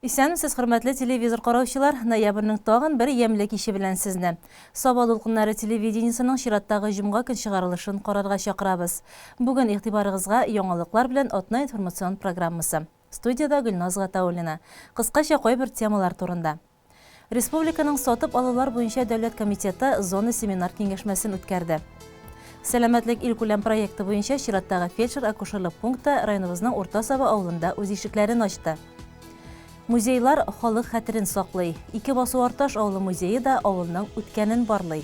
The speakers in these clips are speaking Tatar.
Исәнмесез, хөрмәтле телевизор караучылар! Ноябрьнең тагын бер ямьле киче белән сезне. Саба дулкыннары телевидениесының чираттагы җомга көн чыгарылышын карарга чакырабыз. Бүген игътибарыгызга яңалыклар белән атна информацион программасы. Студиядә Гөлназ Гатауллина. Кыскача кайбер темалар турында. Республиканың сатып алулар буенча дәүләт комитеты зона семинар киңәшмәсен үткәрде. Сәламәтлек илкүләм проекты буенча чираттагы фельдшер-акушерлык пункты районыбызның Урта Саба авылында үз ишекләрен ачты. Музейлар халык хәтерен саклый. Ике басу Арташ авылы музее да авылның үткәнен барлый.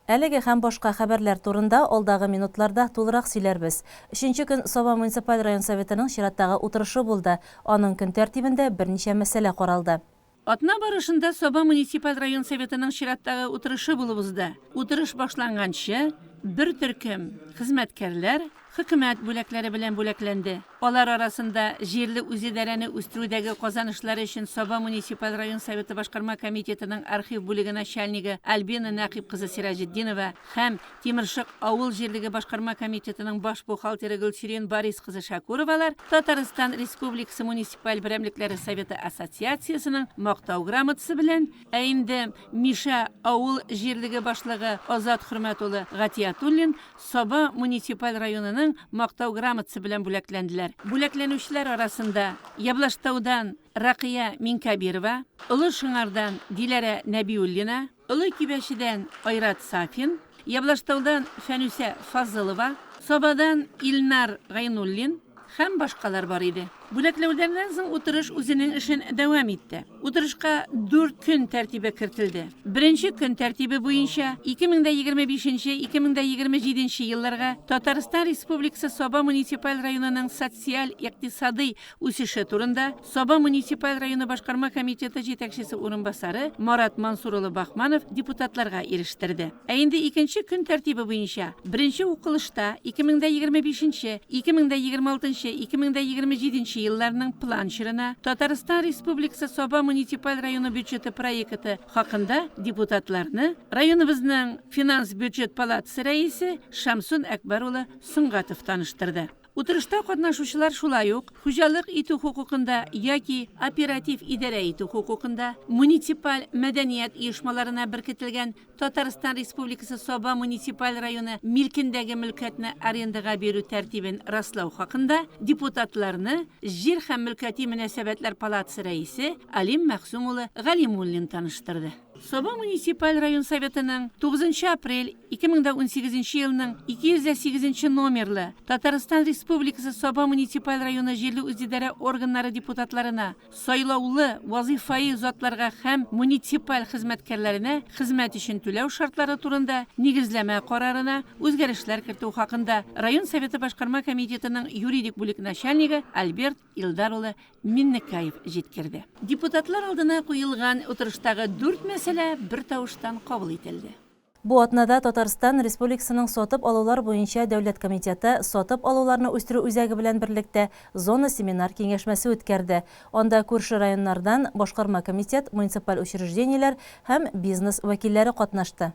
Әлеге һәм башка хәбәрләр турында алдагы минутларда тулырак сөйләрбез. Өченче көн Саба муниципаль район Советының чираттагы утырышы булды. Аның көн тәртибендә берничә мәсьәлә каралды. Атна барышында Саба муниципаль район Советының чираттагы утырышы булып узды. Утырыш башланганчы, бер төркем хезмәткәрләр хөкүмәт бүләкләре белән бүләкләнде. Алар арасында җирле үзидарәне үстерүдәге казанышлары өчен Саба муниципаль район Советы башкарма комитетының архив бүлеге начальнигы Альбина Нәкыйп кызы Сираҗетдинова һәм Тимершык авыл җирлеге башкарма комитетының баш бухгалтеры Гөлсирин Борис кызы Шәкүровалар Татарстан Республикасы муниципаль берәмлекләре Советы Ассоциациясенең Мактау грамотасы белән, ә инде Мишә авыл җирлеге башлыгы Азат Хөрмәт улы Гатиятуллин Саба муниципаль районының Мактау грамотасы белән бүләкләнделәр. Бүләкләнүчеләр арасында Яблаштаудан Ракыя Минкәбирова, Олы Шыңардан Диләрә Нәбиуллина, Олы Кибәчедән Айрат Сафин, Яблаштаудан Фәнүсә Фазылова, Сабадан Илнар Гайнуллин һәм башкалар бар иде. Бүләкләүләрдән соң утырыш үзенең эшен дәвам итте. Утырышка дүрт көн тәртибе кертелде. Беренче көн тәртибе буенча 2025 2027 елларга Татарстан Республикасы Саба муниципаль районының социаль-икътисадый үсеше турында Саба муниципаль районы башкарма комитеты җитәкчесе урынбасары Марат Мансур улы Бахманов депутатларга ирештерде. Ә инде икенче көн тәртибе буенча, беренче укылышта 2025 нче, 2026 нчы, 2027 нче елларның план чорына Татарстан Республикасы Саба муниципаль районы бюджеты проекты хакында депутатларны районыбызның финанс-бюджет палатасы рәисе Шамсун Әкбәр улы Сөнгатов таныштырды. Утырышта катнашучылар шулай ук хуҗалык итү хокукында яки оператив идарә итү хокукында муниципаль мәдәният оешмаларына беркетелгән Татарстан Республикасы Саба муниципаль районы милкендәге мөлкәтне арендага бирү тәртибен раслау хакында депутатларны Җир һәм мөлкәти мөнәсәбәтләр палатасы рәисе Алим Мәгъсүм улы Галимуллин таныштырды. Саба муниципаль район Советының 9 нчы апрель 2018 нче елның 208 нче номерлы Татарстан Республикасы Саба муниципаль районы җирле үзидарә органнары депутатларына, сайлаулы вазыйфаи затларга һәм муниципаль хезмәткәрләренә хезмәт өчен түләү шартлары турында нигезләмә карарына үзгәрешләр кертү хакында район Советы башкарма комитетының юридик бүлек начальнигы Альберт Илдар улы Миннекаев җиткерде. Депутатлар алдына куелган утырыштагы дүрт мәсьәлә бертавыштан кабул ителде. Бу атнада Татарстан Республикасының Сатып алулар буенча дәүләт комитеты Сатып алуларны үстерү үзәге белән берлектә зона семинар-киңәшмәсе үткәрде. Анда күрше районнардан башкарма комитет, муниципаль учреждениеләр һәм бизнес вәкилләре катнашты.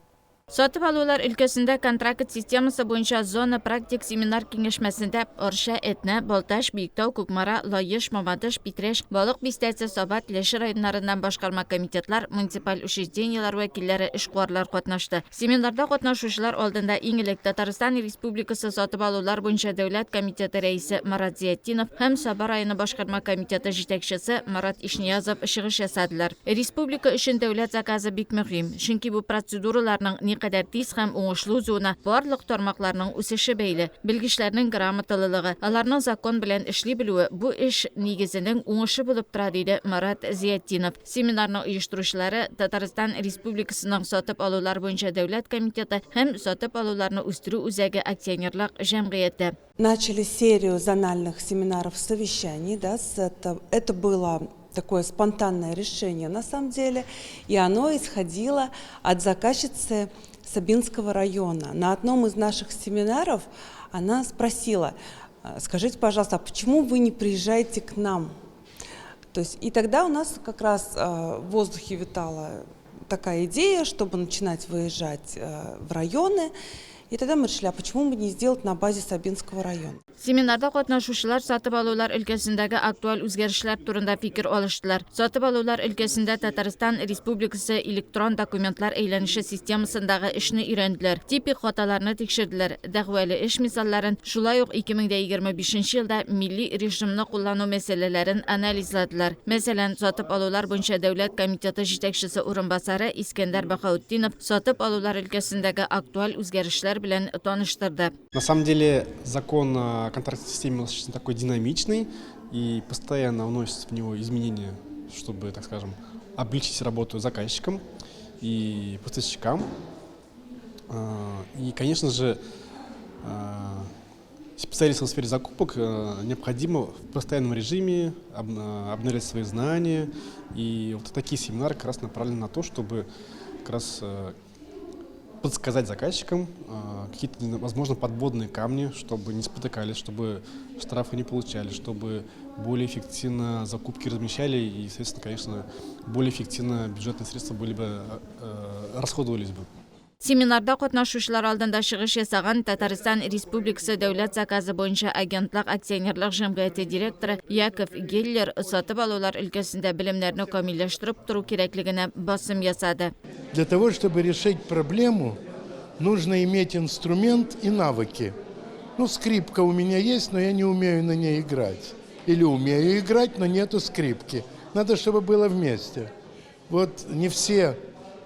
Сатып алулар өлкәсендә контракт системасы буенча зона практик семинар-киңәшмәсендә Арча, Әтнә, Балтач, Биектау, Кукмара, Лаеш, Мамадыш, Питрәч, Балык Бистәсе, Саба, Теләче районнарыннан башкарма комитетлар, муниципаль учреждениеләр вәкилләре, эшкуарлар катнашты. Семинарда катнашучылар алдында иң элек Татарстан Республикасы Сатып алулар буенча дәүләт комитеты рәисе Марат Зиятдинов һәм Саба районы башкарма комитеты җитәкчесе Марат Ишниязов чыгыш ясадылар. Республика өчен дәүләт заказы бик мөһим. Чөнки бу процедураларның никадәр тиз һәм уңышлы узуына барлык тармакларның үсеше бәйле. Белгечләрнең грамоталылыгы, аларның закон белән эшли белүе бу эш нигезенең уңышы булып тора, диде Марат Зыятдинов. Семинарны оештыручылары, Татарстан Республикасының Сатып алулар буенча дәүләт комитеты һәм Сатып алуларны үстерү үзәге акционерлык җәмгыяте. Начали серию зональных семинаров, совещаний, да, с это, это было такое спонтанное решение на самом деле, и оно исходило от заказчицы Сабинского района. На одном из наших семинаров она спросила, скажите, пожалуйста, а почему вы не приезжаете к нам? То есть, и тогда у нас как раз в воздухе витала такая идея, чтобы начинать выезжать в районы. И тогда мы решили, а почему бы не сделать на базе Сабинского района? Семинарда катнашучылар сатып алулар өлкәсендәге актуаль үзгәрешләр турында фикер алыштылар. Сатып алулар өлкәсендә Татарстан Республикасы электрон документлар әйләнеше системасындагы эшне өйрәнделәр, типик хаталарны тикшерделәр, дәгъвалы эш мисалларын, шулай ук 2025 нче елда милли режимны куллану мәсьәләләрен анализладылар. Мәсәлән, сатып алулар буенча дәүләт комитеты җитәкчесе урынбасары Искәндәр Баһаутдинов сатып алулар өлкәсендәге актуаль үзгәрешләр белән таныштырды. На самом деле закон о контрактной системе достаточно такой динамичный и постоянно вносится в него изменения, чтобы, так скажем, облегчить работу заказчикам и поставщикам. И, конечно же, специалистам в сфере закупок необходимо в постоянном режиме обновлять свои знания. И вот такие семинары как раз направлены на то, чтобы как раз подсказать заказчикам какие-то, возможно, подводные камни, чтобы не спотыкались, чтобы штрафы не получали, чтобы более эффективно закупки размещали и, соответственно, конечно, более эффективно бюджетные средства были бы расходовались бы. Семинарда катнашучылар алдында чыгыш ясаган Татарстан Республикасы Дәүләт заказы буенча агентлык акционерлык җәмгыяте директоры Яков Геллер сатып алулар өлкәсендә белемнәрне камилләштереп тору кирәклегенә басым ясады. Для того, чтобы решить проблему, нужно иметь инструмент и навыки. Ну, скрипка у меня есть, но я не умею на ней играть. Или умею играть, но нету скрипки. Надо, чтобы было вместе. Вот не все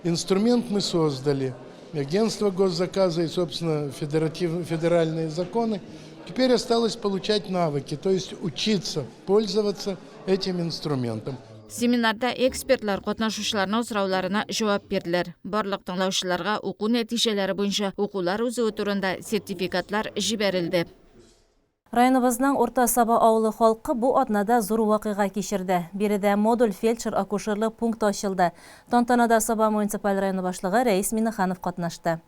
инструмент мы создали. Агентство госзаказа и, собственно, федеральные законы. Теперь осталось получать навыки, то есть учиться пользоваться этим инструментом. Семинарда экспертлар катнашучыларның сорауларына җавап бирделәр. Барлык тыңлаучыларга уку нәтиҗәләре буенча укулар узуы турында сертификатлар җибәрелде. Районыбызның Урта Саба авылы халкы бу атнада зур вакыйга кичерде. Биредә модуль фельдшер-акушерлык пункты ачылды. Тантанада Саба муниципаль районы башлыгы Рәис Миннеханов катнашты.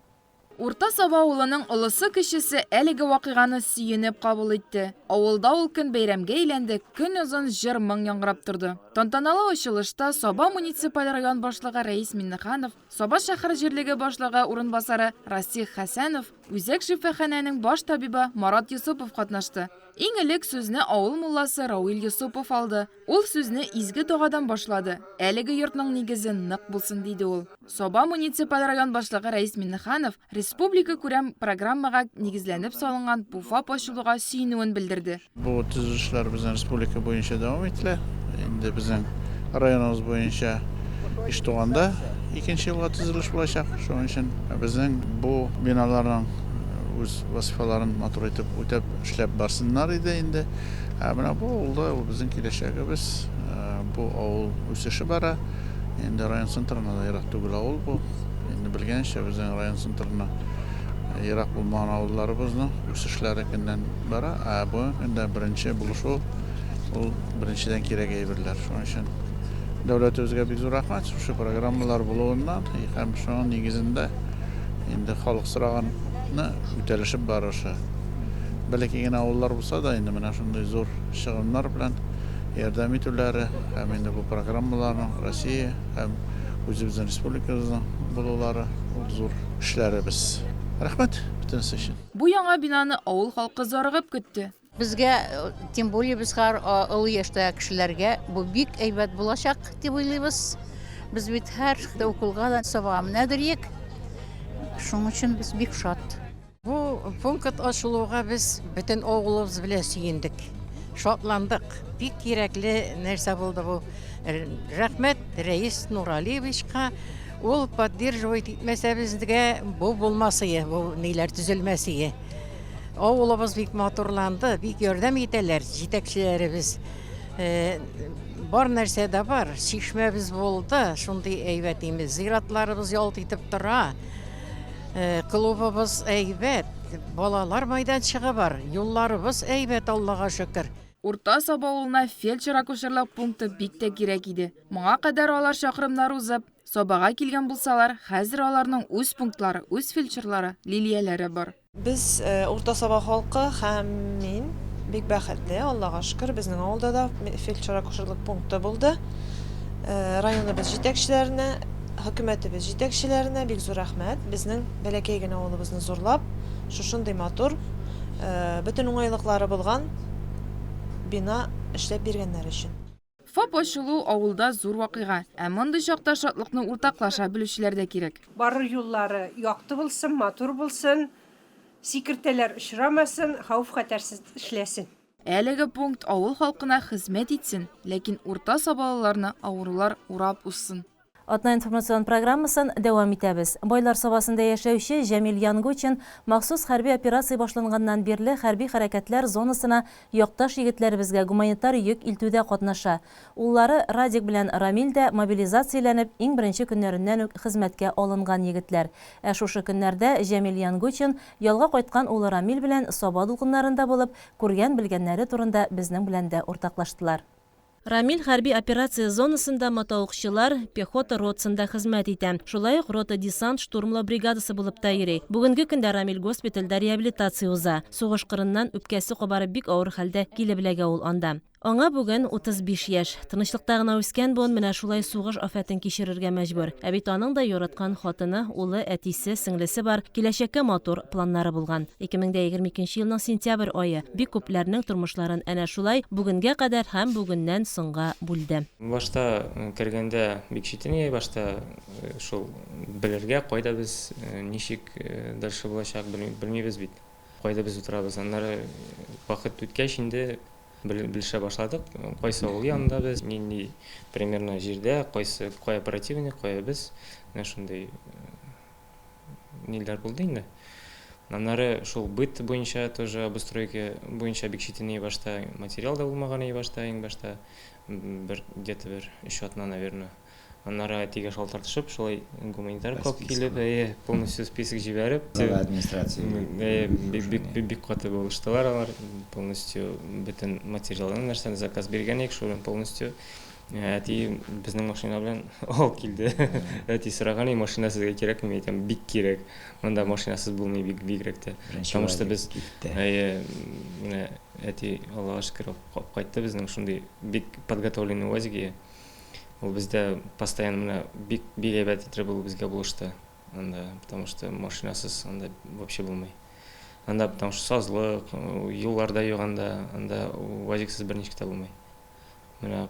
Урта Саба авылының олысы-кечесе әлеге вакыйганы сөенеп кабул итте. Авылда ул көн бәйрәмгә әйләнде, көнозын җыр-моң яңгырап торды. Тантаналы ачылышта Саба муниципаль район башлыгы Рәис Миннеханов, Саба шәһәр җирлеге башлыгы урынбасары Расих Хәсәнов, үзәк шифаханәнең баш табибы Марат Йосыпов катнашты. Иң элек сүзне авыл мулласы Рауил Йосыпов алды. Ул сүзне изге догадан башлады. Әлеге йортның нигезе нык булсын, диде ул. Саба муниципаль район башлыгы Рәис Миннеханов республика күрәм программага нигезләнеп салынган бу ФАП ачылуга сөенүен белдерде. Бу төзелешләр безнең республика буенча дәвам ителә. Инде безнең районыбыз буенча Иштуганда икенче елга төзелеш булачак. Шуның өчен безнең бу биналарның үз вазифаларын матур итеп үтәп эшләп барсыннар иде инде. Ә менә бу авылда ул безнең киләчәгебез. Бу авыл үсеше бара. Инде район центрына да ерак түгел авыл бу. Инде белгәнчә, безнең район центрына ерак булмаган авылларыбызның үсешләре көннән бара. Ә бүгенге көндә беренче булышу ул беренчедән кирәк әйберләр. Шуның өчен дәүләтебезгә бик зур рәхмәт шушы программалар булуыннан һәм шуның нигезендә инде халык сораганны үтәлешеп барышы. Бәләкәй генә авыллар булса да, инде менә шундый зур чыгымнар белән ярдәм итүләре һәм инде бу программаларның Россия һәм үзебезнең республикабызның булулары ул зур эшләребез. Рәхмәт бөтенесе өчен. Бу яңа бинаны авыл халкы зарыгып көтте. Безгә, тем более безгә, олы яшьтәге кешеләргә бу бик әйбәт булачак дип уйлыйбыз. Без бит һәр уколга да Сабага менәдер идек. Шуның өчен без бик шат. Бу пункт ачылуга без бөтен авылыбыз белән сөендек, шатландык. Бик кирәкле нәрсә булды бу. Рәхмәт Рәис Нуралиевичка. Ул поддерживать итмәсә безгә бу булмас ие, бу ниләр төзелмәс ие. Авылыбыз бик матурланды, бик ярдәм итәләр җитәкчеләребез. Бар нәрсә дә бар. Чишмәбез булды, шундый әйбәт имез. Зиратларыбыз ялт итеп тора. Клубыбыз әйбәт, балалар майданчыгы бар, юлларыбыз әйбәт, Аллага шөкер. Урта Саба авылына фельдшер-акушерлык пункты бик тә кирәк иде. Моңа кадәр алар чакрымнар узып, Сабага килгән булсалар, хәзер аларның үз пунктлары, үз фельдшерлары, Лилияләре бар. Без, Урта Саба халкы һәм мин бик бәхетле, Аллага шөкер, безнең авылда да фельдшер-акушерлык пункты булды. Районыбыз җитәкчеләренә, хөкүмәтебез җитәкчеләренә бик зур рәхмәт. Безнең бәләкәй генә авылыбызны зурлап, шушындый матур Бөтен уңайлыклары булган бина эшләп биргәннәре өчен. ФАП ачылу, авылда зур вакыйга. Ә мондый чакта шатлыкны уртаклаша белүчеләр дә кирәк. Барыр юллары якты булсын, матур булсын, сикертәләр очрамасын, хәвеф-хәтәрсез эшләсен. Әлеге пункт авыл халкына хезмәт итсен, ләкин урта сабалыларны авырулар урап узсын. Атна информацион программасын дәвам итәбез. Байлар Сабасында яшәүче Җәмил Янгучин махсус хәрби операция башланганнан бирле хәрби хәрәкәтләр зонасына якташ егетләребезгә гуманитар йөк илтүдә катнаша. Уллары Радик белән Рамил дә мобилизацияләнеп, иң беренче көннәреннән үк хезмәткә алынган егетләр. Ә шушы көннәрдә Җәмил Янгучин ялга кайткан улы Рамил белән Саба дулкыннарында булып, күргән-белгәннәре турында безнең белән дә уртаклаштылар. Рамил хәрби операция зонасында мотоукчылар, пехота ротасында хезмәт итә. Шулай ук рота десант штурмлау бригадасы булып та йөри. Бүгенге көндә Рамил госпитальдә реабилитация уза. Сугыш кырыннан үпкәсе кабарып бик авыр хәлдә килеп эләгә ул анда. Аңа бүген 35 яшь. Тынычлыкта гына үскән буын менә шулай сугыш афәтен кичерергә мәҗбүр. Ә бит аның да яраткан хатыны, улы, әтисе, сеңлесе бар, киләчәккә матур планнары булган. 2022 елның сентябрь ае бик күпләрнең тормышларын әнә шулай бүгенгә кадәр һәм бүгеннән соңга бүлде. Башта кергәндә бик читен иде, башта шул белергә, кайда без, ничек дальше булачак, белмибез бит, кайда без утырабыз. Аннары вакыт үткәч инде белешә башладык, кайсы авыл янында без, нинди примерно җирдә, кайсы, кая противник, кая без, менә шундый ниләр булды инде. Аннары шул быт буенча тоже обустройка буенча бик читен иде башта, материал да булмаган иде башта, иң башта бер где-то бер өч атна, наверное. Аннары әтигә шалтыратышып, шулай гуманитарка алып килеп, әйе, полностью список җибәреп. Глава администрации. Әйе, бик бик бик бик каты булыштылар алар, полностью бөтен материалны нәрсәне заказ биргән идек, шуны полностью Әти безнең машина белән алып килде. Әти сораган, "И машина сезгә кирәкме?" Мин әйтәм, "Бик кирәк. Монда машинасыз булмый бик бигрәк тә." Потому что без әйе, менә әти Аллага шөкер алып кайтты безнең шундый бик подготовленный УАЗик. Ул бездә постоянно менә бик бик әйбәт итеп ул безгә булышты анда, потому что машинасыз анда вообще булмый. Анда потому что сазлык, юллар да юк анда, анда УАЗиксыз берничек тә булмый. Менә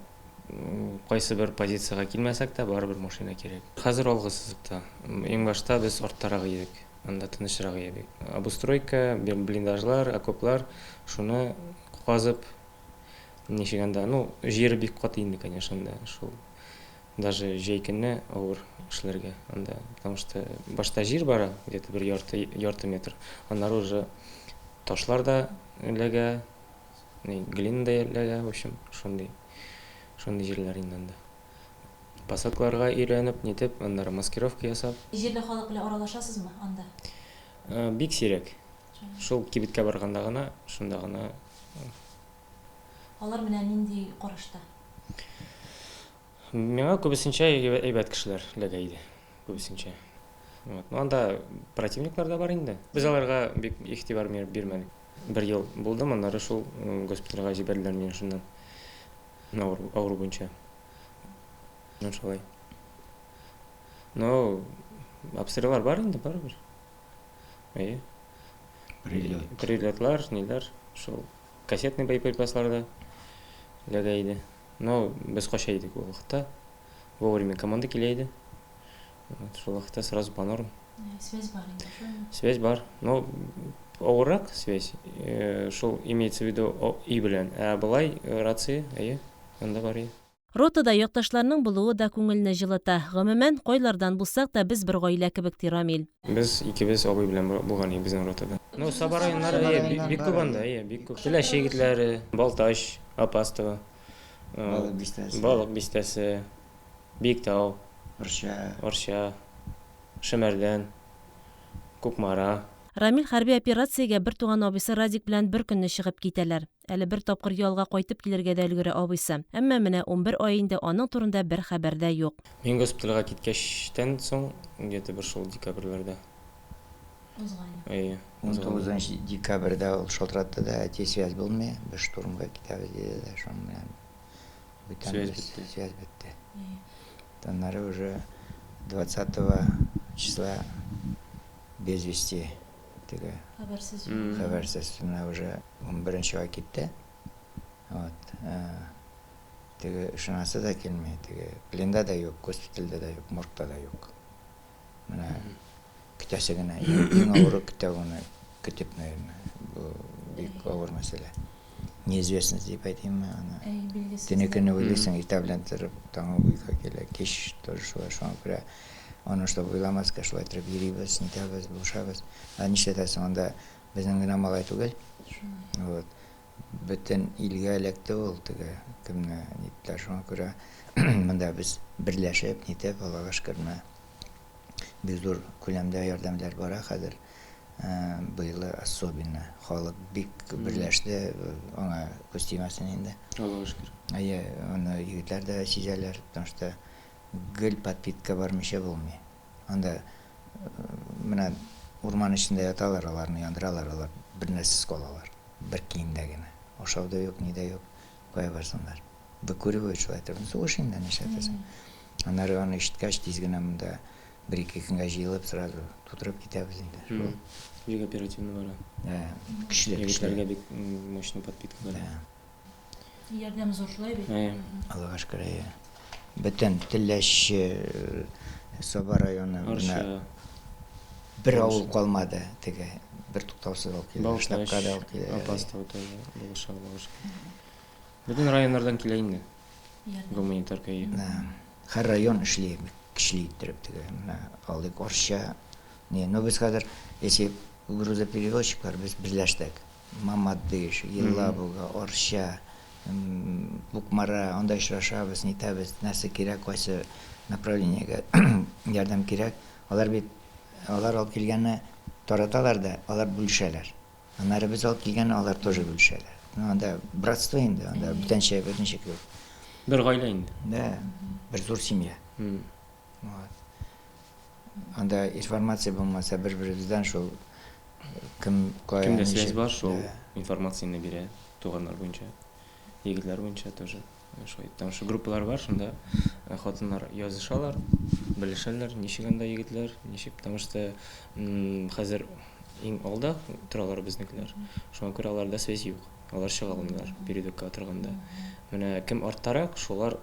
кайсы бер позициягә килмәсәк тә, барыбер машина кирәк. Хәзер алгы сызыкта. Иң башта без арттарак идек. Анда тынычрак иде. Обустройка, блиндажлар, окоплар, шуны казып, ничек анда, ну, җир бик каты инде, конечно, анда шул. Даже җәй көне авыр эшләргә анда, потому что башта җир бара, где-то бер ярты, ярты метр, аннары уже ташлар да эләгә, Глина да эләгә, в общем, шундый, шундый җирләр инде анда. Посадкаларга өйрәнеп, нитеп, аннары маскировка ясап. Җирле халык белән аралашасызмы анда? Бик сирәк. Шул кибеткә барганда гына, шунда гына. Алар менә нинди карашта? Миңа күбесенчә әйбәт кешеләр эләгә иде. Күбесенчә. Вот. Ну, анда противниклар да бар инде. Без аларга бик игътибар бирмәдек. Бер ел булдым, аннары шул госпитальгә җибәрделәр мине шуннан. Авыру, авыру буенча. Ну, шулай. Ну, обстреллар бар инде, барыбер. Әйе. Прилет. Прилетлар, ниләр, шул кассетный боеприпаслар да эләгә иде. Но без кача идек ул вакытта. Вовремя команда килә иде. Вот, шул вакытта сразу по норм. Связь бар инде, шулаймы? Связь бар. Но авыррак связь. Э, шул имеется в виду өй белән. Ә болай э, рация, әйе, анда бар иде. Ротада якташларның булуы да күңелне җылыта. Гомумән, кайлардан булсак та, без бер гаилә кебек, ди Рамил. Без икебез абый белән булган идек безнең ротада. Ну, Саба районнары, әйе, бик күп анда, әйе, бик күп. Теләче егетләре, Балтач, Апастово, Балык бистәсе. Балык бистәсе, Биектау, Орча. Орча, Шәмәрдән, Кукмара. Рамил хәрби операциягә бертуган абыйсы Радик белән бер көнне чыгып китәләр. Әле бер тапкыр ялга кайтып килергә дә өлгерә абыйсы. Әмма менә 11 ай инде аның турында бер хәбәр дә юк. Мин госпитальгә киткәчтән соң, где-то бер шул декабрьләрдә. Узган ел. Әйе, узган ел. 19 декабрьдә ул шалтыратты да, әти, связь булмый, без штурмга китәбез, диде дә, шуның белән бүтән Связь без бетте. связь бетте. Әйе. Аннары уже 20 числа без вести. Теге. Хәбәрсез. Хәбәрсез. Менә уже унберенче ай китте. Вот. Теге ышанасы да килми. Теге пленда да юк, госпитальдә дә юк, моргта да юк. Менә көтәсе генә. Иң авыры көтә аны көтеп, наверное. Бу бик авыр мәсьәлә. Неизвестность дип әйтимме аны. Әй, билгесез. Төне көне уйлыйсың, иртә белән торып, таңы уйга килә, кич тоже шулай. Шуңа күрә аны чтобы уйламаска, шулай торып йөрибез, нитәбез, булышабыз. Ә нишләтәсең, анда безнең генә малай түгел. Вот. Бөтен илгә эләкте ул теге кемне ниттеләр. Шуңа күрә монда без берләшеп, нитеп, Аллага шөкер, менә бик зур күләмдә ярдәмнәр бара хәзер. Быелы особенно халык бик берләште, аңа күз тимәсен инде. Аллага шөкер. Әйе, аны егетләр дә сизәләр, потому что гел подпитка бармыйча булмый. Анда менә урман эчендә яталар, аларны яндыралар, алар бернәрсәсез калалар, бер киемдә генә. Ашау да юк, ни дә юк, кая барсыннар. Выкуривают шулай итеп. Сугыш инде, нишләтәсең. Аннары аны ишеткәч, тиз генә монда бер-ике көнгә җыелып, сразу тутырып китәбез инде. Шул. Бик оперативно бара. Да, көчле, көчле. Егетләргә бик мощный подпитка бара. Да. Ярдәм зур шулай бит. Әйе. Аллага шөкер, әйе. Бөтен Теләче, Саба районы, менә Арча. бер авыл калмады теге, бер туктаусыз алып килә. Балтач, Штабка да алып килә. Апас та тоже булыша, Аллага шөкер. Бөтен районнардан килә инде. Гуманитарка, әйе. Да. Һәр район эшли бик көчле иттереп теге. Менә алыйк Арча, не, ну без хәзер, если грузоперевозчиклар, без берләштек. Мамадыш, Елабуга, Арча, Кукмара, анда очрашабыз, нитәбез, нәрсә кирәк, кайсы направлениегә ярдәм кирәк. Алар бит, алар алып килгәнне тараталар да, алар бүлешәләр. Аннары без алып килгәнне алар тоже бүлешәләр. Ну, анда братство инде, анда бүтәнчә берничек юк. Бер гаилә инде. Да, бер зур семья. Вот. Анда информация булмаса, бер-беребездән шул кем кая Кемдә связь ничек. бар, шул Да. информацияне бирә туганнар буенча, егетләр буенча тоже. Шулай. Потому что группалар бар, шунда хатыннар язышалар, белешәләр, ничек анда егетләр, ничек, потому что хәзер иң алда торалар безнекеләр. Шуңа күрә аларда связь юк. Алар чыга алмыйлар передокка торганда. Менә кем арттарак, шулар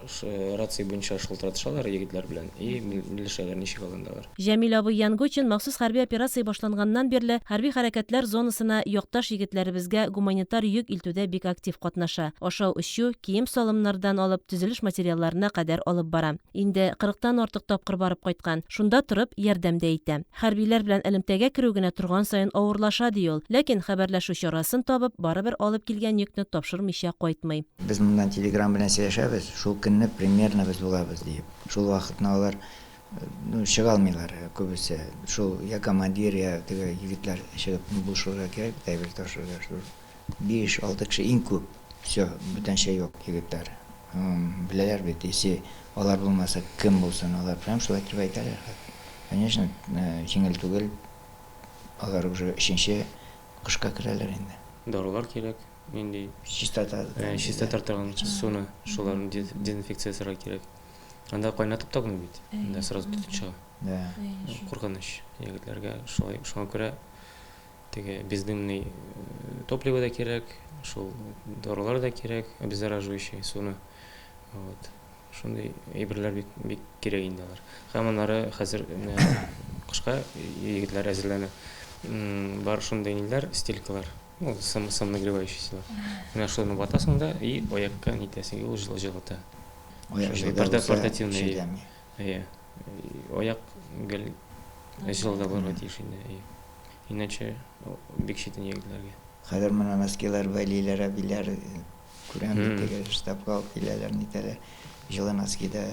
рация буенча шылтыратышалар егетләр белән и белешәләр, ничек алындалар. Җәмил абый Янгучин махсус хәрби операция башланганнан бирле хәрби хәрәкәтләр зонасына якташ егетләребезгә гуманитар йөк илтүдә бик актив катнаша. Ашау-эчү, кием-салымнардан алып төзелеш материалларына кадәр алып бара. Инде кырыктан артык тапкыр барып кайткан. Шунда торып, ярдәм дә итә. Хәрбиләр белән элемтәгә керү генә торган саен авырлаша, ди ул. Ләкин хәбәрләшү чарасын табып, барыбер алып килгән йөкне тапшырмыйча кайтмый. Без моннан телеграм белән сөйләшәбез, шул көнне примерно без булабыз, диеп. Шул вакытны алар, ну, чыга алмыйлар күбесе. Шул я командир, я теге егетләр чыгып булышырга кирәк бит, әйбер ташырга. Шул Биш-алты кеше иң күп. Всё, бүтәнчә юк, егетләр. Беләләр бит, если алар булмаса, кем булсын? Алар прям шулай итеп әйтәләр хәзер. Конечно, җиңел түгел. Алар уже өченче кышка керәләр инде. Дарулар кирәк, нинди. Чиста Чиста торган суны, шуларны дезинфекция ясарга кирәк. Анда кайнатып та булмый бит. Анда сразу төтен чыга. Да. Куркыныч егетләргә. Шулай, шуңа күрә Теге бездымный топливо да кирәк, шул дарулар да кирәк, обеззараживающий суны. Вот. Шундый әйберләр бик, бик кирәк инде алар. Һәм аннары хәзер менә кышка егетләр әзерләнә. Бар шундый ниләр, стелькалар, ну, сам, самонагревающийся. Менә шуны ватасың да и аякка нитәсең, и ул җылы җылыта. Аяк Шундый җылыда булса, портативный. чирләми. Әйе. Аяк гел җылыда булырга тиеш инде. Әйе. Иначе бик читен егетләргә. Хәзер менә носкилар бәйлиләр, әбиләр, күрәм бит теге штабка алып киләләр, нитәләр. Җылы носкида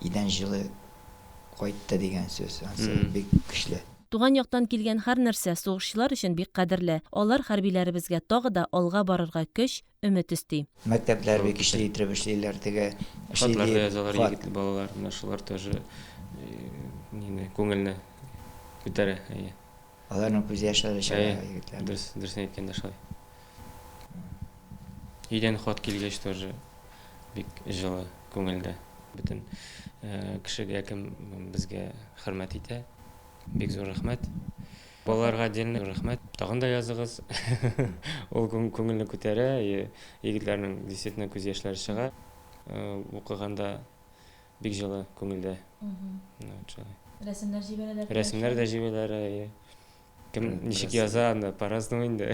идән җылы кайтты дигән сүз, ансы бик көчле. Туган яктан килгән һәрнәрсә сугышчылар өчен бик кадерле. Алар хәрбиләребезгә тагы да алга барырга көч, өмет өсти. Мәктәпләр бик көчле иттереп эшлиләр, теге эшли Хатлар да диеп, язалар хат. егетле балалар, менә шулар тоже нине, күңелне күтәрә, әйе. Аларның күз яшьләре чыга, Әйе, егетләрнең. дөрес, дөресен әйткәндә шулай. Өйдән хат килгәч тоже бик җылы күңелдә. Бөтен кешегә, кем безгә хөрмәт итә, бик зур рәхмәт. Балаларга отдельно рәхмәт. Тагын да языгыз. Ул күңелне күтәрә, и егетләрнең действительно күз яшьләре чыга. Укыганда бик җылы күңелдә. Шулай. Рәсемнәр җибәрәләр. Рәсемнәр дә җибәрәләр, әйе. Кем ничек яза, анда по-разному инде.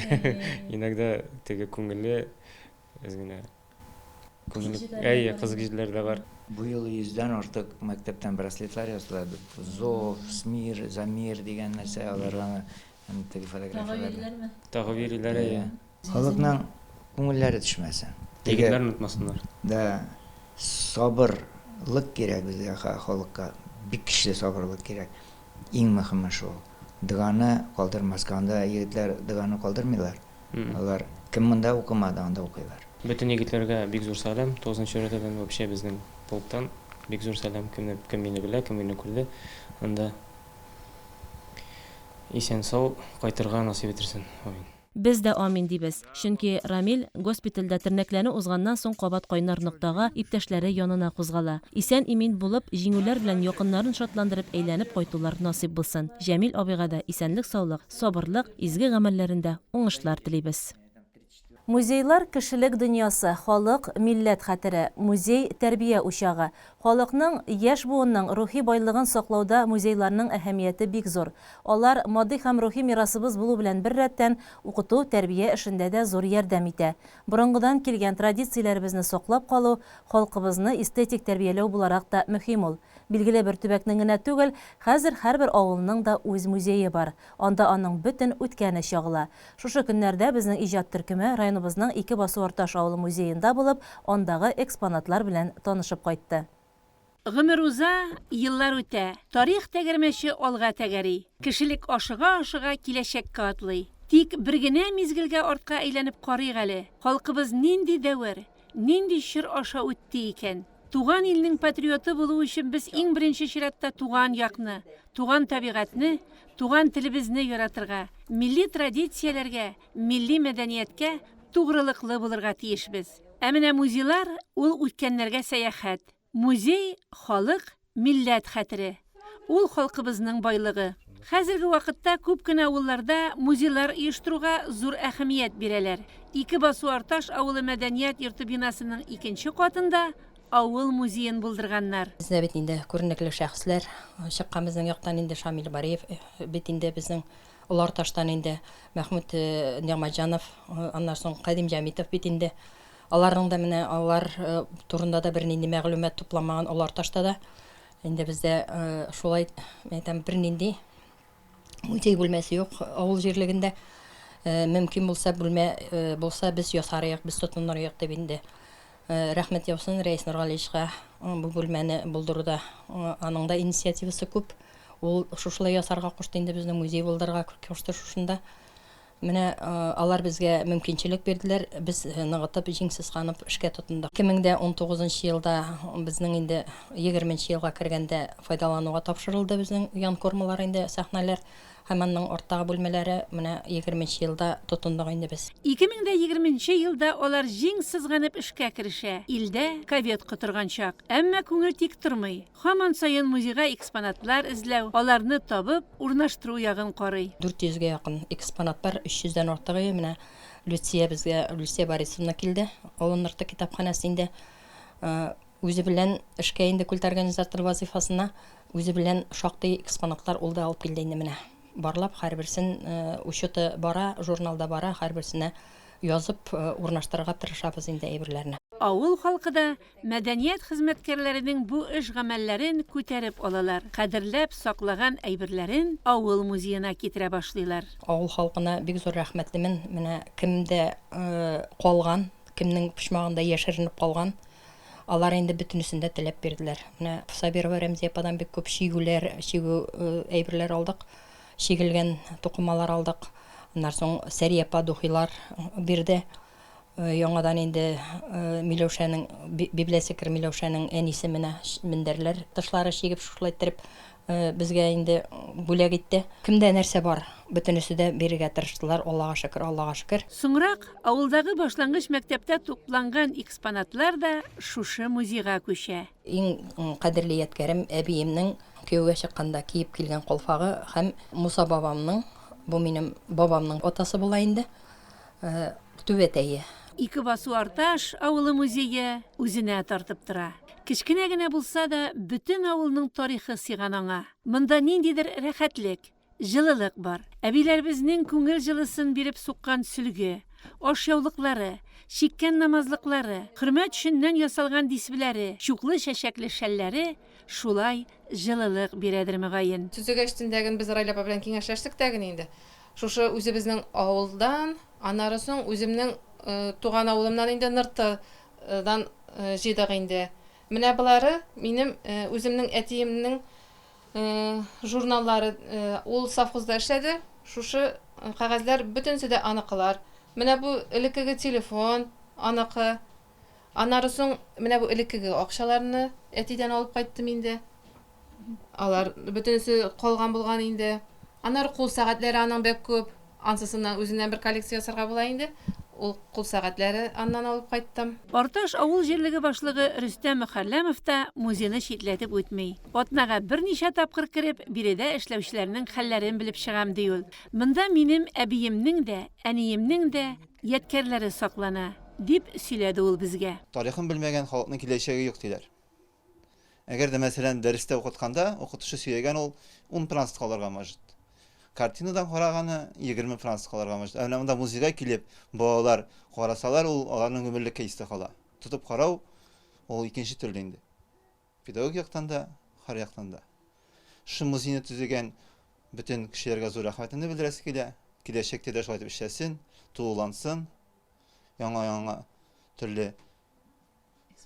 Иногда теге күңелле әз генә күңелле. Әйе, кызык җирләр дә бар. Бу юлы йөздән артык мәктәптән браслетлар ясадылар. Зов, Смир, Замир дигән нәрсә, алар аны теге фотографияләр. Тагып йөриләрме? Тагып йөриләр, әйе. Халыкның күңелләре төшмәсен. Егетләр онытмасыннар. Да, сабырлык кирәк безгә халыкка, бик көчле сабырлык кирәк. Иң мөхиме шул. Доганы калдырмаска. Анда егетләр доганы калдырмыйлар. Алар кем монда укымады, анда укыйлар. Бөтен егетләргә бик зур сәлам, тугызынчы ротадан, вообще безнең полктан бик зур сәлам, кемне, кем мине белә, кем мине күрде анда. Исән-сау кайтырга насыйп итерсен. Амин. Без дә амин дибез. Чөнки Рамил госпитальдә тернәкләнү узганнан соң кабат кайнар ноктага, иптәшләре янына кузгала. Исән-имин булып, җиңүләр белән якыннарын шатландырып әйләнеп кайтулар насыйп булсын. Җәмил абыйга да исәнлек-саулык, сабырлык, изге гамәлләрендә уңышлар телибез. Музейлар, кешелек дөньясы, халык, милләт хәтере. Музей, тәрбия учагы. Халыкның, яшь буынның рухи байлыгын саклауда музейларның әһәмияте бик зур. Алар, матди һәм рухи мирасыбыз булу белән беррәттән, укыту, тәрбия эшендә дә зур ярдәм итә. Борынгыдан килгән традицияләребезне саклап калу, халкыбызны эстетик тәрбияләү буларак та мөһим ул. Билгеле бер төбәкнең генә түгел, хәзер һәрбер авылның да үз музее бар. Анда аның бөтен үткәне чагыла. Шушы көннәрдә безнең иҗат төркеме районыбызның Ике Басу-Арташ авылы музеенда булып, андагы экспонатлар белән танышып кайтты. Гомер уза, еллар үтә, тарих тәгәрмәче алга тәгәри. Кешелек ашыга-ашыга киләчәккә атлый. Тик бер генә мизгелгә артка әйләнеп карыйк әле, халкыбыз нинди дәвер, нинди чор аша үтте икән? Туган илнең патриоты булу өчен без иң беренче чиратта туган якны, туган табигатьне, туган телебезне яратырга, милли традицияләргә, милли мәдәнияткә тугрылыклы булырга тиешбез. Ә менә музейлар, ул үткәннәргә сәяхәт. Музей, халык, милләт хәтере. Ул халкыбызның байлыгы. Хәзерге вакытта күп кенә авылларда музейлар оештыруга зур әһәмият бирәләр. Ике Басу Арташ авылы мәдәният йорты бинасының икенче катында авыл музеен булдырганнар. Бездә бит инде күренекле шәхесләр чыккан безнең яктан инде Шамил Бариев бит инде безнең Олы Арташтан инде Мәхмүт Нигъмәтҗанов, аннан соң Кадим Җәмитов бит инде. Аларның да менә алар турында да бернинди мәгълүмат тупламаган Олы Арташта да. Инде бездә шулай, мин әйтәм, бернинди музей бүлмәсе юк авыл җирлегендә. Мөмкин булса, бүлмә булса, без ясарыек, без тотынырыек дип инде. Рәхмәт яусын Рәис Нургалиевичка бу бүлмәне булдыруда. Аның да инициативасы күп. Ул шушылай ясарга кушты инде безне, музей булдырырга кушты шушында. Менә алар безгә мөмкинчелек бирделәр, без ныгытып, җиң сызганып эшкә тотындык. 2019 нчы елда безнең инде 20 нче елга кергәндә файдалануга тапшырылды безнең янкормалар инде, сәхнәләр һәм аның арттагы бүлмәләре. Менә 20 нче елда тотындык инде без. 2020 нче елда алар җиң сызганып эшкә керешә. Илдә ковид котырган чак. Әмма күңел тик тормый. Һаман саен музейга экспонатлар эзләү, аларны табып, урнаштыру ягын карый. 400 гә якын экспонат бар, 300 дән артыгы. Менә Люция безгә, Люция Борисовна килде, Олы Нырты китапханәсе инде. Үзе белән эшкә инде культорганизатор вазыйфасына, үзе белән шактый экспонатлар ул да алып килде инде менә. Барлап, һәрберсен учеты бара, журналда бара, һәрберсенә язып урнаштырырга тырышабыз инде әйберләрне. Авыл халкы да Мәдәният хезмәткәрләренең бу эш-гамәлләрен күтәреп алалар, кадерләп саклаган әйберләрен авыл музеена китерә башлыйлар. Авыл халкына бик зур рәхмәтлемен. Менә кемдә калган, кемнең почмагында яшеренеп калган, алар инде бөтенесен дә теләп бирделәр. Менә Сабирова Рәмзия ападан бик күп чигүләр, чигү әйберләр алдык, чигелгән тукымалар алдык. Аннан соң Сәрия апа духилар бирде. Яңадан инде Миләүшәнең, библиотекарь Миләүшәнең әнисе менә мендәрләр тышлары чигеп шушылай иттереп безгә инде бүләк итте. Кемдә нәрсә бар, бөтенесе дә бирергә тырыштылар, Аллага шөкер, Аллага шөкер. Соңрак авылдагы башлангыч мәктәптә тупланган экспонатлар да шушы музейга күчә. Иң кадерле ядкәрем, әбиемнең кияүгә чыкканда киеп килгән калфагы һәм Муса бабамның. Бу минем бабамның атасы була инде. Түбәтәе. Икебасу Арташ авылы музее үзенә тартып тора. Кечкенә генә булса да, бөтен авылның тарихы сыйган аңа. Монда ниндидер рәхәтлек, җылылык бар. Әбиләребезнең күңел җылысын биреп суккан сөлге, ашъяулыклары, чиккән намазлыклары, хөрмә төшеннән ясалган дисбеләре, чуклы чәчәкле шәлләре шулай җылылык бирәдер мөгаен. Төзегәчтен дәген без Райлә апа белән киңәшләштек тәген инде. Шушы үзебезнең авылдан, аннары соң үземнең туган авылымнан инде Ныртыдан җыйдык инде. Менә болары минем үземнең әтиемнең журналлары. Ул совхозда эшләде. Шушы кәгазьләр бөтенесе дә аныкылар. Менә бу элеккеге телефон аныкы. Аннары соң менә бу элеккеге акчаларны әтидән алып кайттым инде. Алар бөтенесе калган булган инде. Аннары кул сәгатьләре аның бик күп. Ансысыннан үзеннән бер коллекция ясарга була инде. Ул кул сәгатьләре аннан алып кайттым. Арташ авыл җирлеге башлыгы Рөстәм Мөхәрләмов та музейны читләтеп үтми. Атнага берничә тапкыр кереп, биредә эшләүчеләрнең хәлләрен белеп чыгам, ди ул. Монда минем әбиемнең дә, әниемнең дә ядкәрләре саклана, дип сөйләде ул безгә. Тарихын белмәгән халыкның киләчәге юк, диләр. Әгәр дә, мәсәлән, дәрестә укытканда, укытучы сөйләгән ул 10 процент калырга может. Картинадан караганы 20 процент калырга может. Ә менә монда музейга килеп, балалар карасалар, ул аларның гомерлеккә истә кала. Тотып карау ул икенче төрле инде. Педагогик яктан да, һәр яктан да. Шушы музейны төзегән бөтен кешеләргә зур рәхмәтемне белдерәсе килә. Киләчәктә дә шулай итеп эшләсен, тулылансын, яңа-яңа төрле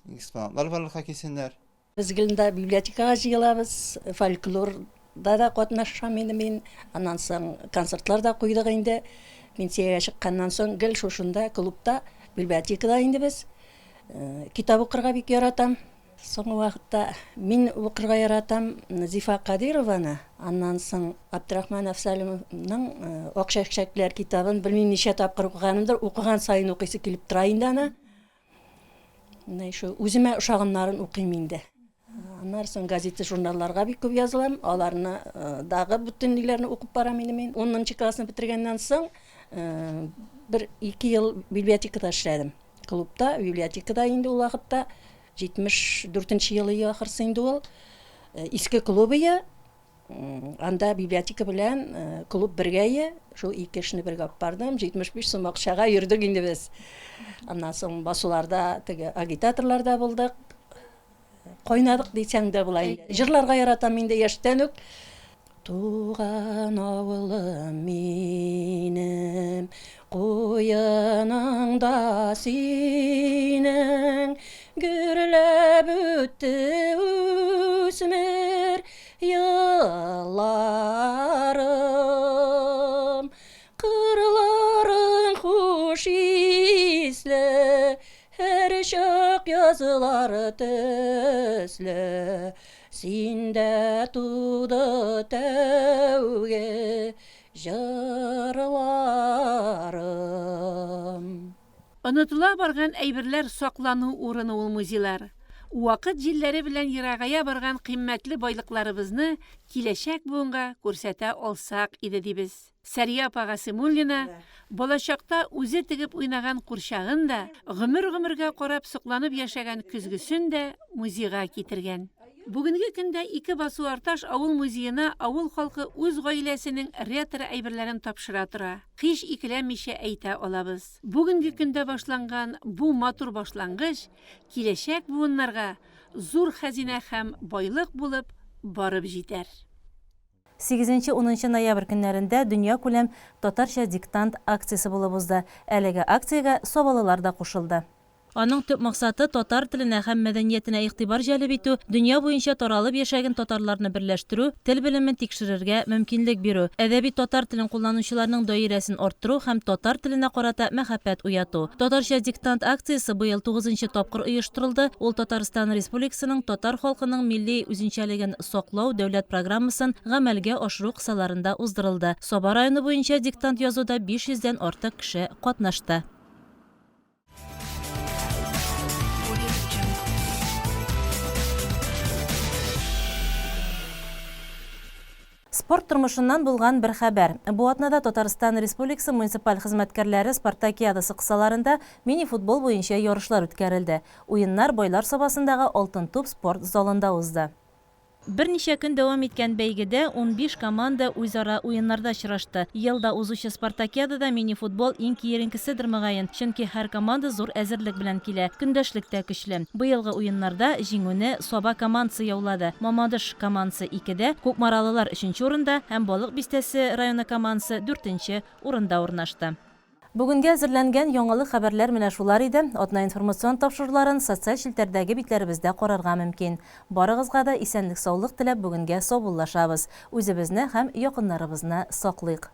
Экспонатлар барлыкка килсеннәр. Без гел дә библиотекага җыелабыз, фольклорда да катнашам инде мин. Аннан соң концертлар да куйдык инде. Пенсиягә чыкканнан соң гел шушында клубта, библиотекада инде без. Китап укырга бик яратам. Соңгы вакытта мин укырга яратам Зифа Кадыйрованы, аннан соң Абдрахман Әфсәлимовның Ак чәчәкләр китабын белмим ничә тапкыр укыганымдыр, укыган саен укыйсы килеп тора инде аны. Менә шул үземә ошаганнарын укыйм инде. Аннары соң газета, журналларга бик күп язылам. Аларны э, дагы бөтен ниләрне укып барам инде мин. 10 классны бетергәннән соң э, бер ике ел библиотекада эшләдем. Клубта, библиотекада инде ул вакытта 74 елы ахырсы инде ул. Э, иске клуб ие. Анда библиотека белән клуб бергә ие. Шул ике эшне бергә алып бардым. 75 сум акчага йөрдек инде без. Аннан соң басуларда теге агитаторлар да булдык. Кайнадык дисәң дә була инде. Җырларга яратам инде яшьтән үк. Туган авылым минем, куеныңда синең гөрләп үтте үсмер Елларым, кырларың хуш исле, Һәрчак язлар төсле, Синдә туды тәүге җырларым. Онытыла барган әйберләр саклану урыны ул музейлар. Вакыт җилләре белән ерагая барган кыйммәтле байлыкларыбызны киләчәк буынга күрсәтә алсак иде дибез. Сәрия апа Гасыймуллина балачакта үзе тегеп уйнаган курчагын да, гомер-гомергә карап сокланып яшәгән көзгесен дә музейга китергән. Бүгенге көндә Икебасу Арташ авыл музеена авыл халкы үз гаиләсенең ретро әйберләрен тапшыра тора. Һич икеләнмичә әйтә алабыз, бүгенге көндә башланган бу матур башлангыч киләчәк буыннарга зур хәзинә һәм байлык булып барып җитәр. Сигезенче-унынчы ноябрь көннәрендә дөньякүләм Татарча диктант акциясе булып узды. Әлеге акциягә сабалылар да кушылды. Аның төп максаты, татар теленә һәм мәдәниятенә игътибар җәлеп итү, дөнья буенча таралып яшәген татарларны берләштерү, тел белемен тикшерергә мөмкинлек бирү, әдәби татар телен кулланучыларның даирәсен арттыру һәм татар теленә карата мәхәббәт уяту. Татарча диктант акциясе быел тугызынчы тапкыр оештырылды, ул Татарстан Республикасының татар халкының милли үзенчәлеген саклау дәүләт программасын гамәлгә ашыру кысаларында уздырылды. Саба районы буенча диктант язуда 500 дән артык кеше катнашты. Спорт тормышыннан булган бер хәбәр. Бу атнада Татарстан Республикасы муниципаль хезмәткәрләре спартакиадасы кысаларында мини-футбол буенча ярышлар үткәрелде. Уеннар Байлар Сабасындагы Алтын туп спорт залында узды. Берничә көн дәвам иткән бәйгедә 15 команда үзара уеннарда очрашты. Ел да узучы спартакиадада мини-футбол иң киеренкеседер мөгаен, чөнки һәр команда зур әзерлек белән килә, көндәшлек тә көчле. Быелгы уеннарда җиңүне Саба командасы яулады, Мамадыш командасы икедә, кукмаралылар өченче урында һәм Балык Бистәсе районы командасы дүртенче урында урнашты. Бүгенгә әзерләнгән яңалык хәбәрләр менә шулар иде. Атна информацион тапшыруларын социаль челтәрдәге битләребездә карарга мөмкин. Барыгызга да исәнлек-саулык теләп бүгенгә саубуллашабыз. Үзебезне һәм якыннарыбызны саклыйк.